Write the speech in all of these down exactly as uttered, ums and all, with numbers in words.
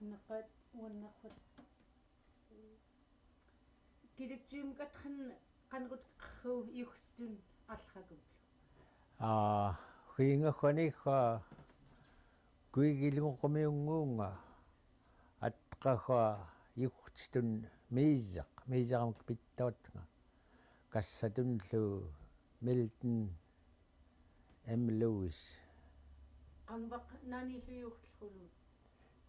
Neqat uannaqat. Kidikjim kathan qanrutkhu iuktun alhakublu. Aa, hinga khani kha kuigilnguqmi ungunga. Atqaha iuktun miisaq, miisaq am kpittootnga. Kassatunlu Milton M. Lewis. Qanbaq nani lu iuktkhulu.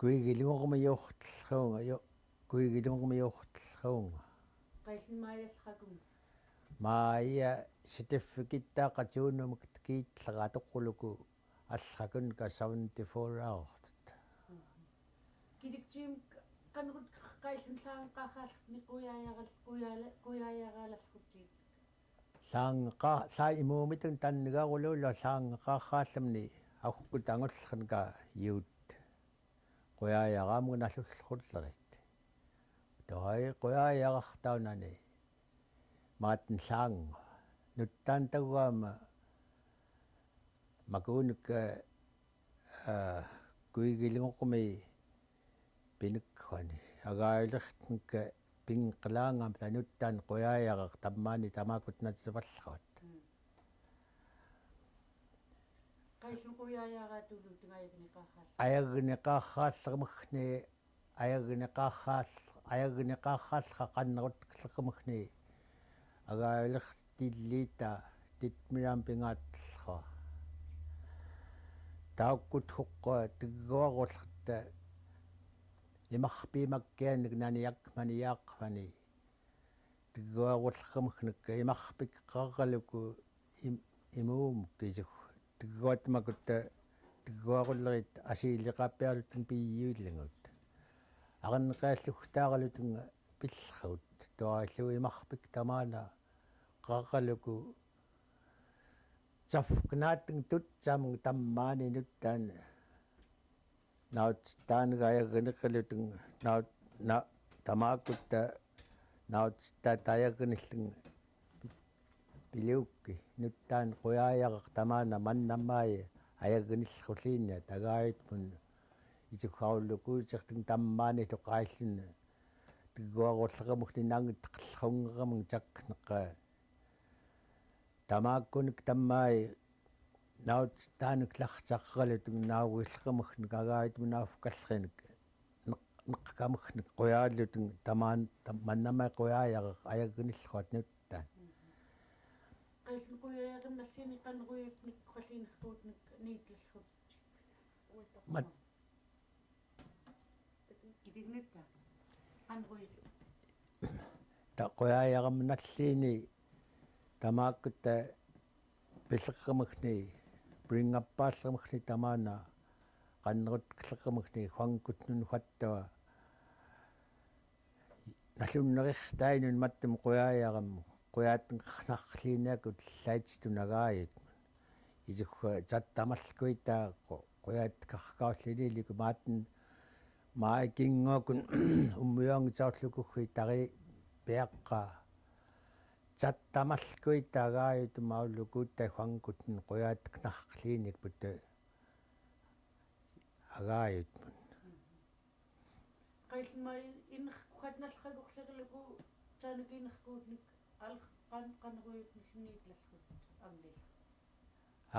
Kuigilnguqmi iuktkhunga, iu-, kuigilnguqmi iuktkhunga. Qailin maia alhakumus. Maia certificate-a qatuunumik kiitlaqa atuqluku alhakun ka seventy-four hours. Kidikjim qanrut qailin llaangeqaqallni quyaayaqal-, quyaala-, quyaayaqalalhuttiit. Llaangeqa-, lla imuumitun tannigarulula llaangeqaqallimni aukkut angullin ka iut. Quyaayaqamngun allullrullerit. Tuai quyaayaqaqtaunani. Maatn llaangu. Nuttaan tauama. Makuunik, eh, kuigilnguqmi pinikkhani. Agailirtnk pingqlaangamta nuttaan quyaayaqaq tammaani tamakkut natsipallhuat. Mm. Qailin quyaayaqatulu tngayagniqaqal. Ayagniqaqallermihni, ayagniqaqal-, ayagniqaqallqa qanrutklermihni. Agailirtilliita titmiram pingatlhua. Taukkut huqqua tigguarullrta imarpimakkianik nani akmani yaaqmani. Tigguarullermihnik imarpik qarraluku im-, imuumik isuk. Tigguat makutta tigguarullerit asiiliqapialutin piilingut. Arniqialluktaaralutin pillrut. Tualu imarpik tamaana qarraluku. Safknaatin tutsamik tammaani nuttaan. Nautsitaanit ayagniqilutin naut-, na-, tamakkutta nautsitaat ayagnillin pi-, piliukki nuttaan quyaayaqaq tamaana mannamai ayagnillrulliiniat agaitmun. Isuk aullukuutirtin tammaani tuqaillin tigguarullermihni nangitqillrunngirming jakneq. Tamakkunik tammai nautsitaanik lahcaqalutin naugillrumihnik agaitmun naufkallrinik neq-, neqkamihnik quyaalutin tamaan, tam-, mannamai quyaayaqaq ayagnillruat nuttaan. Qailin quyaayaqarnalliini qanruiutnik qalliinihkuutnik niitlallhutit. Mat-, Kidiknitta. Qanruit. Ta quyaayaqarnalliini tamakkutta pilerrumihni, bring up-aallermihni tamaana, qanrutkilerrumihni, huangkut nunhuattua. Nalunnerirtainun mattum quyaayaqam, quyaatnaqliiniakut llaitstun agaajutmun. Isuk, eh, tjattamallkuita qu-, quyaatkarkaulliniiliku maatn, maai kinguakun ummiuanngitsaullukuhhi tari piaqqaa. Tjattamallkuita agaajutmun aullukuutta huangkutnun quyaatnaqliinikput agaajutmun. Qailin ma in-, inerkuhat nalhakuqlirluku, taanak inerkuutnik, alq-, qan-, qanruiutnik niitlallhutit, anglil.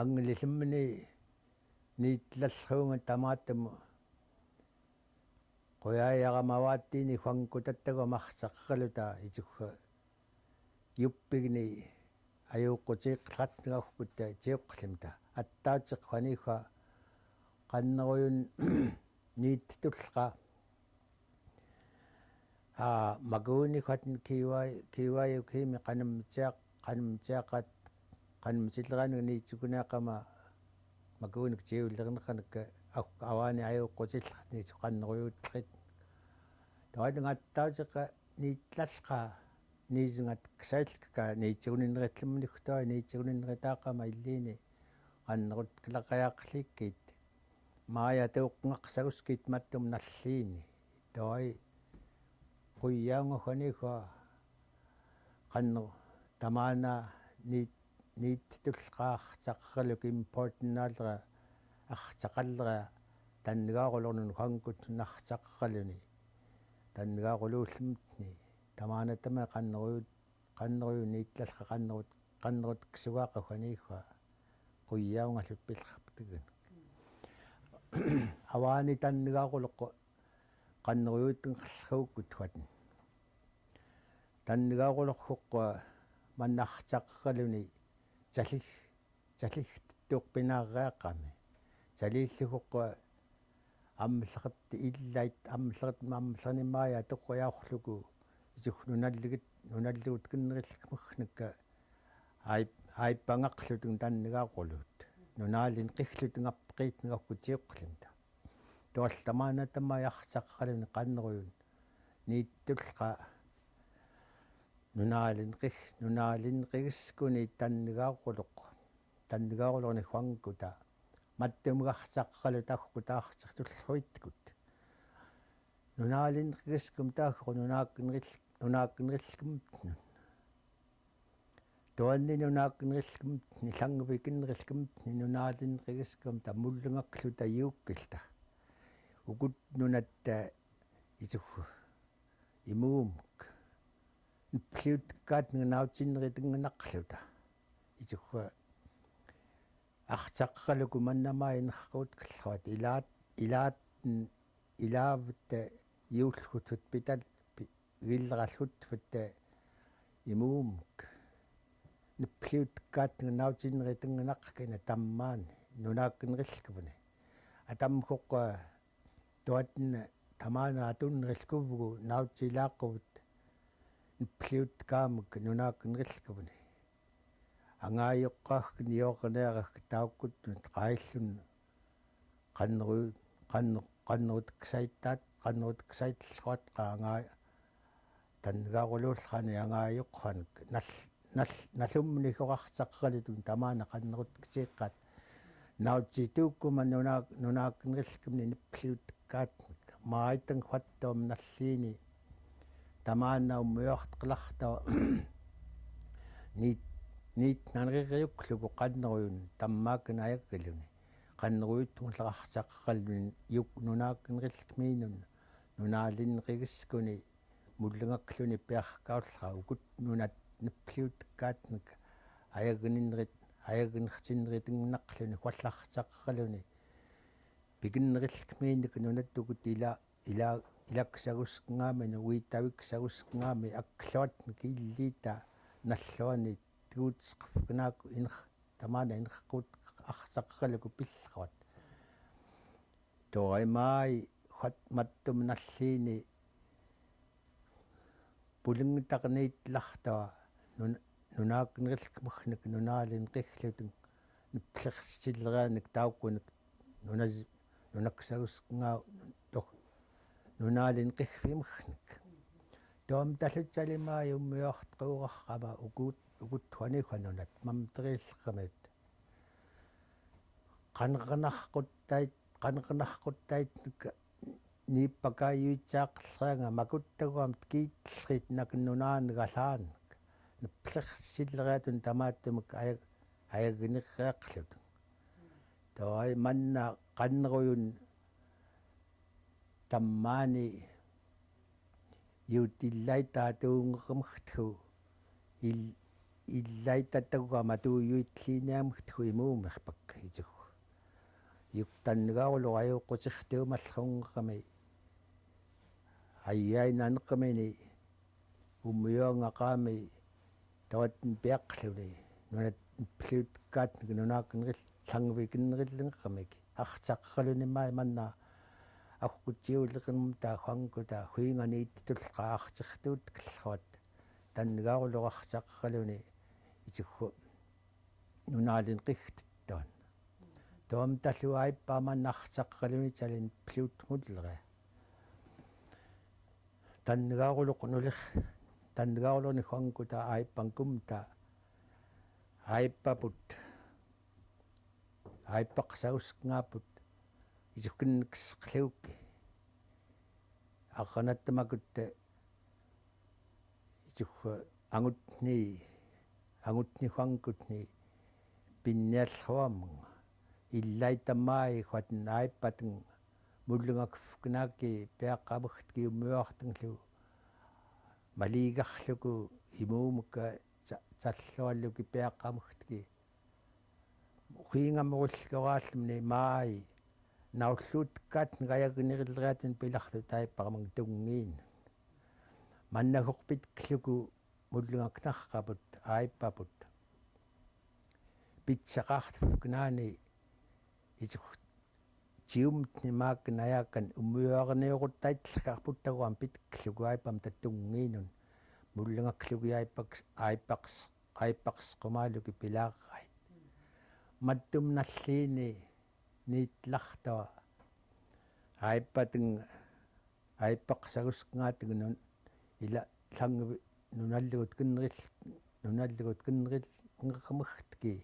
Anglilmini niitlallhuunga tamaattumut. Quyaayaqam avaattiini huangkutattagua mahsaqaluta isuk. Juppigni ajuuqutiiqlatnga uhkutta tiuqlimta. Attautiq huaniha qanruiun niittullqa. Aa, makuunihuat kiwai-, kiwaiuk himi qanemtiaq-, qanemtiaqat, qanemtileranik niittukuniaqama makuunik tiulirneqanik, ah, avaani ajuuqutillratni qanruiullrit. Tawaidnga attautiqa niitlallqa, niisingat ksaillkka, niittukuninneritlemniktua, niittukuninneritaaqama illiini, qanrutkilaqaiaqlikkit, maai atuuqngaqsaguskit mattum nalliini, tuai, quyaunga huaniha, qanru, tamaana, niit-, niittullqa ahcaqaraluk important-naalera, ahcaqalera, Tanngaquloq nun Juan Kut nun Akhchaqaqaluni. Tanngaqulo ullumtni. Tamanatama qanruyu, qanruyu nitlalqa qanrut, qanrutksugaqa Juan Ikhua. Quyaunga lupilqptgn. Awaani tanngaquloq qanruyutngqlqukut Juan. Tanngaquloq juq manna Akhchaqaqaluni chalij, chalijtuqpinarriaqami. Chalillu juq amlleqt illait, amlleqt, amlleqnimaia tuquyauqlugu. Ijuk nunalligit, nunalligut kinrillkmuknuk ai, aipangaqlutng tanngaqulut. Nunalinqiqlutng apqitnga ukutiuqlinta. Tual tamanatama Akhchaqaqalun qanruyun. Nittulqa nunalinqiq, nunalinqigiskuni tanngaquloq. Tanngaquloq ni Juan Kuta. Mattum Akhchaqaqaluta Juan Kuta Akhchaq tullhuitkut. Nunalinqigiskum tajuq nunaknril, nunaknrilkmtnun. Tuanni nunaknrilkmtni, llangvikinrilkmtni, nunalinqigiskumta mullungakluta iukkilta. Ukut nunatta ijuk imuumk. Nuppliutkat nunautinritingnaqluta. Ijuk Akhchaqaqaluku mannama inerqutkllhuat ilaat, ilaat, ilaavt iullhutfut pital, pi-, gilralhutfut imuumk. Nuppliutkat nunautinritingnaqkina tammaani, nunaknrilkvni. Atam juq tuatn tamana atunrilkuvgu nautilaquvt nuppliutkamk nunaknrilkvni. Angayuqqaak niuqniaraq taukut qaillun qanru, qanru, qanrutksaittat, qanrutksaitllhuat qa anga, tanngaqulo ullqani angayuqhank nal-, nal-, nalumni juq Akhchaqaqalutun tamana qanrutksaittat. Nautitukkuma nuna-, nunaknrilkmni nuppliutkat. Maitngkhuattum nalliini. Tamana ummiuaqtqlaqtawa. Nit-, nitnanririuklugu qanruyun tammakn ayakluni. Qanruyutngulleq Akhchaqaqalun juk nunaknrilkminun. Nunalinqigiskuni. Mullungakluni piaqkaullqa ukut nunat nuppliutkat nunga ayagninrit, ayagniqtinritingnaqluni Juan Akhchaqaqaluni. Pikinrilkminik nunat ukut ila, ila, ilaksaguskngami, nuitawiksaguskngami, aklluatnik illita, nalluani, tigutsqfknaku, ineq, tamana inerqut Akhchaqaqaluku pillquat. Tuai mai, juat mattum nalliini, pulungtaq nitlaqtawa, nun-, nunaknrilkmuknuk, nunalinqiqlutng, nuppliqsillrianik taukunik, nunaj-, nunaksagusknga, tuq, nunalinqiqvimuknuk. Tuam tallu tali mai ummiuaqtquraqama ukut, ukut Juan Ikhua nunat, mamtrillqmit. Qanrnaquttait, qanrnaquttait nipakayuitsaaqlrianga makuttaguam tkiitlrit nakn nunaangalhaank. Nuppliqsillriatun tamatumk ayag-, ayagniriaqlut. Tuai manna qanruyun tammaani iutillaita atuungermktku, il-, illaita tagua matuuyuitliiniamktku imuumiqpak ijuk. Juk tanngaquloq ayuqusiqtumallungermi, ayainaneqmini, ummiuangaqami, tawat nipiaqluni, nunat nuppliutkat nunaknril, llangvikinrillngermik. Akhchaqaqaluni mai manna, akutiullirmta Juan Kuta, huinga nittulqa Akhchaqtutkllhuat, tanngaquloq Akhchaqaqaluni, ijukku, nunalinqiqtut tuan. Tuam tallu aipa manna Akhchaqaqaluni tali nuppliutngullria. Tanngaquloq nuliq, tanngaquloq ni Juan Kuta aipangkumta, aipaput, aipaqsaguskngaput, ijukku nksqliuki. Aqnatmakut, ijukku, angutni, angutni Juan Kutni, pinniallhuamnga, illaita mai Juan aipatnga, mullungakfknaki piaqamktki umiuaqtnglu, maligaxluku imumka ca-, callualuki piaqamktki. Ukiinga murullkurallmni mai, naulluutkatngka ayaknirillriatun pilaqtut aipaqmang tungiin. Mannakuq pitkluku mullungaknaqkaput, aipaput. Pitsaqaqtupknani ijuk tiumtni maakna ayakan umiuarniuqutaitlkaput taguam pitkluku aipamta tungiinun. Mullungakluki aipaks-, aipaks-, aipaqsqumaluki pilaqait. Mattum nalliini niitlaqtua. Aipatng, aipaqsaguskngatng nun, ila llang nunallugut kinril, nunallugut kinril ngermektki.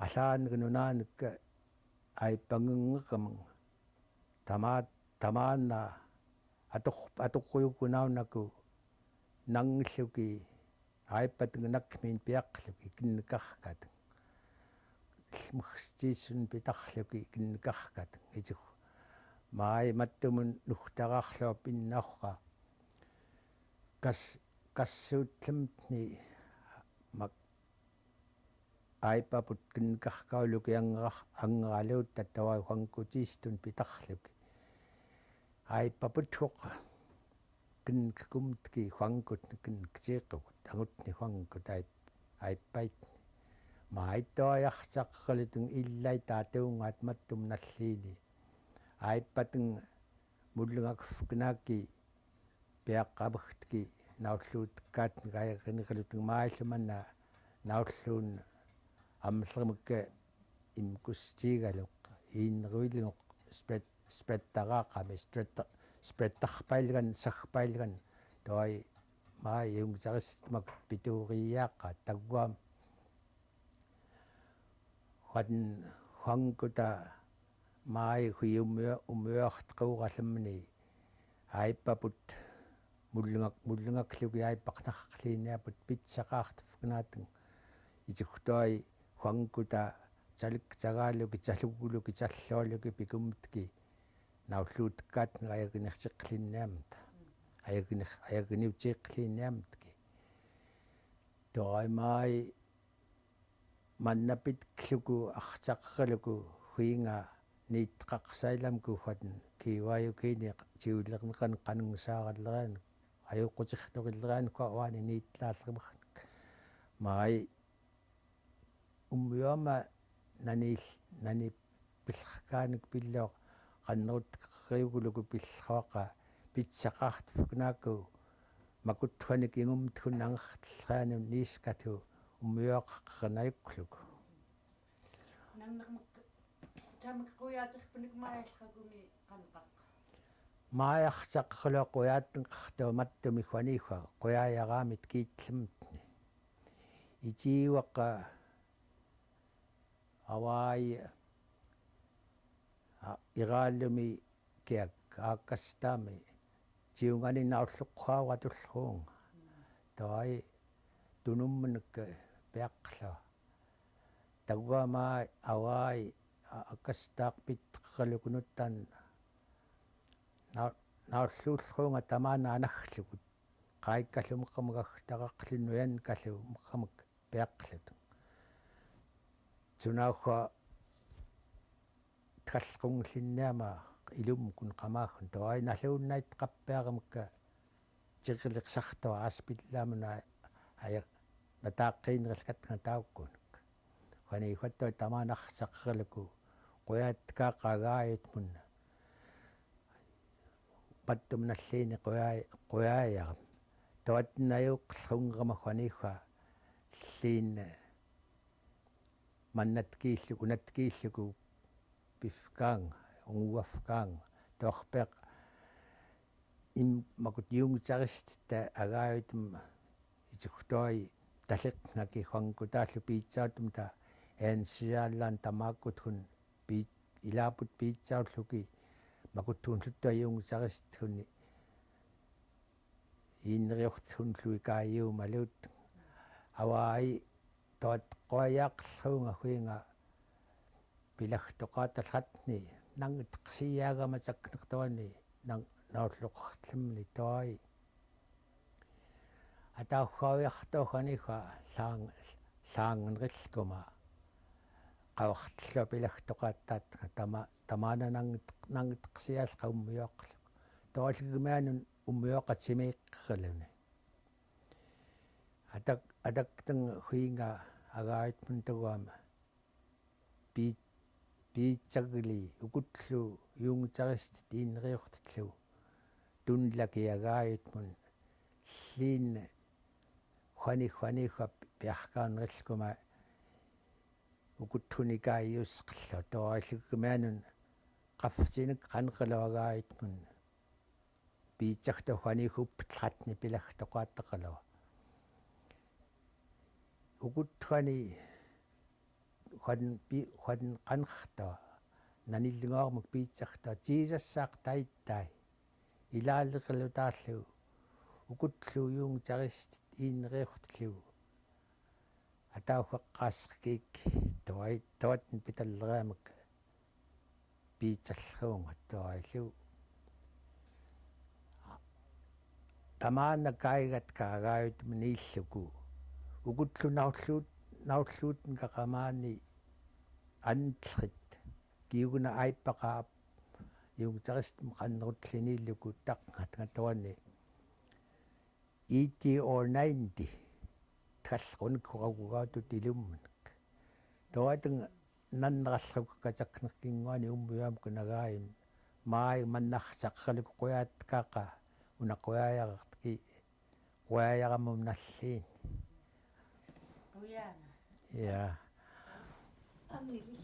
Allaank nunaank aipangngermang. Tama-, tamaana atuq-, atuquyukunaunaku nangluki aipatng nakmin piaqluki kinnkarkatng. Lmekstisun pitaqluki kinnkarkatng ijuk. Mai mattumun nuktaraqlua pinnauqqa. Kas-, kassuutlmtni mak aipaput kinnkarkauluki angraq-, angraqaluut tatawai juangkutisitun pitaqluki. Aipaputkuq kinnkikumtki juangkut, kinnkitsiqukut, angutni juangkut aip-, aipaitni. Mai tuai aqcaqerlutung illai tatuungaat mattum nalliini. Aipatng mullungakfknaki piaqamktki, naulluutkatngka ayaknirlutung mai llumanna naulluun amlrmke imkustigaluq, inruilnguq, spret-, sprettaqaqami, spretta-, sprettaqpailngan, saqpailngan, tuai mai iungsarisitmak pituuriaqaat taguam. Juan-, juangkuta mai kui umio-, umiuaqtqurallmni aipaput mullungak-, mullungakluki aipaqnaqliiniaput pitsaqaqtupknatng. Ijuk tuai juangkuta calikkagaluki, calugluki, callualuki pikumtki. Naulluutkatngka ayakniqtiqliiniamta. Ayakniq-, ayakniutiqliiniamtki. Tuai mai manna pitkluku aqcaqerluku, kuinga niitqaqsailamku juan kiwayukiini tiulirneqan, qanungsaarallerian, ayuqutiktuqillerian kua uani niitlaallrmeknk. Mai umiuama nani, nani pillrkaank pilluaq, qanrutkeriukuluku pillruaqa, pitsaqaqtupknaku, makutkuanik ingumtkun angertllrianun niiskathu umiuaqaqnaiukluku. Nangnaqmak, tamak quyaatiqpnk mai allqakumi qanqaq. Mai aqcaqerluaq quyaatngqaqtua mattumi juaniihua, quyaiaramit kiitlmtni. Itiuaqa awai, a, iralumi kiak, Augustami, tiungani naulluqhuauq atullruunga. Tuai tunumnk piaqlua. Taguamai awai, a, Augustaq pitqerluku nuttan, na-, naulluullruunga tamaana anagluku. Qaikkallumkam gagtaraqlin nuyankalumkam piaqlut. Tunauhua tgallqunglinniama ilumkun qamagun tuai nalluunnaitqappiarmk tirliqsaqtua aspillamun a-, aya nataaqiinrillkatnga taukunk. Juaniihua tuai tamaana aqcaqerluku quyatkaq agaayutmun. Mattum nalliini quyai-, quyaiaq. Tuatnaiuqlungrama juaniihua lliin mannatkiilluku, natkiilluku pifkaang, unguafkaang. Tuaqpiaq im-, makut iungsaristta agaayutm ijuk tuai taliqngaki juangkutaallu piitsautumta ensiallan tamakuthun pi-, ilaput piitsaulluki makuthun lluttua iungsaristhun inriuqthun lluika iumalut. Awai tuat quyaqlunga juinga pilagtuqatalqatni nañtọk siyaga masak nuktuani nang nauluk tlem ni toi. Ata uhawiak to hani ha lang lang nril kuma. Kawak tlo pilak tokatat tama tamana nang nang sial ka umyok. Tolik manun umyok atimik kaluni. Atak atak teng huinga agait mun tawam. Pi- piitsagli ukutlu iungtaristit inriuktlu tunlaki agaitmun llin hwani hwani hwa piahkan rillkuma ukuthunika iusklo toailukmanun kafsinik kanqalo agaitmun. Piitsakto hwani huptlatni pilaktokatakalo. Ukut hwani hwan pi hwan kanxto nanilngormuk piitsakto Jisasak taitai. Ilalikilu tallu ukutlu iungtaristit inriuktlu. Atauhak kaskik tuai tuat pitalramuk. Piitsalluunga tuailu. Tamana kaigat kagait meniluku. Ukutlu naullut naullut kakamani antrit. Kiuguna aipaka ap iungtaristit makanrutliniluku tak ngat ngatuani. Eighty or ninety. Tkalkun kukakukautut ilummenek. Tuateng nanralluk kajaknek kingwani umuyam kunagain. Mai mannak sakalik kuyatkaka una kuyayakki. Kuyayakamun nallin. Kuyana. Ya. Amiri.